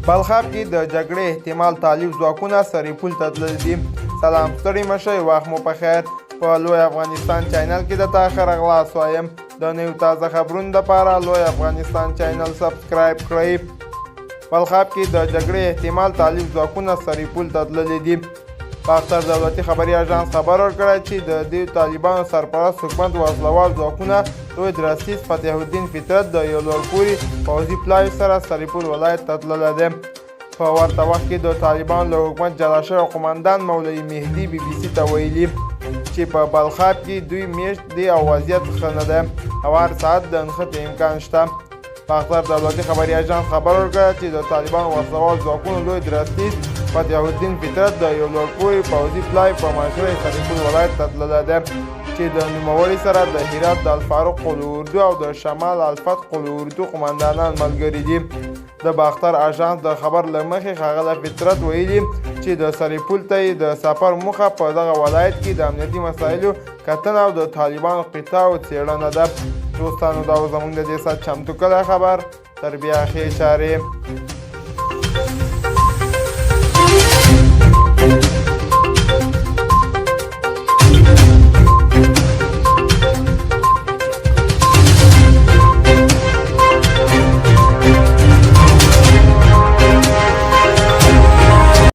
بلخاب کې د جګړې احتمال، طالب ځواکونه سرپل ته تللي دي. سلام، ستړي مه شئ، وخت مو په خیر. په لوی افغانستان چینل کې د تا ښه راغلاست وایم. د نویو تازه خبرونو دپاره لوی افغانستان چینل سبسکرایب کړئ. بلخاب کې د جګړې احتمال، طالب ځواکونه سرپل ته تللي دي. باختر دولتي خبري اژانس خبر ورکړی چې د دې طالبانو سرپرست حکومت وسلهوال ځواکونه لوی درستیز فتح الدین فطرت د یو لوړپوړي پوځي پلاوي سره سرپل ولایت ته تللی دی. په ورته وخت کې د طالبانو له حکومت جلا شوی قومندان مولوي مهدي بي بي سي ته ویلي چې په بلخاب کې دوی میشت دي او وضعیت ښه نه دی او هر ساعت د نښتې امکان شته. باختر دولتي خبري اژانس خبر ورکړ چې د طالبانو وسلهوالو ځواکونو لوی درستیز فتح الدین فطرت د یو لوړپوړي پوځي پلاوي په مشرۍ سرپل ولایت ته تللی دی چې د نوموړي سره د هرات د الفاروق قول اردو او د شمال الفتح قول اردو قومندانان ملګري دي. د باختر اژانس د خبر له مخې، ښاغلی فطرت ویلي چې د سرپل ته یې د سفر موخه په دغه ولایت کې د امنیتي مسایلو کتنه او د طالبانو قطعو څېړنه ده. دوستانو، دا و زموږ د دې ساعت چمتو کړی خبر. تر بیا، ښې چارې.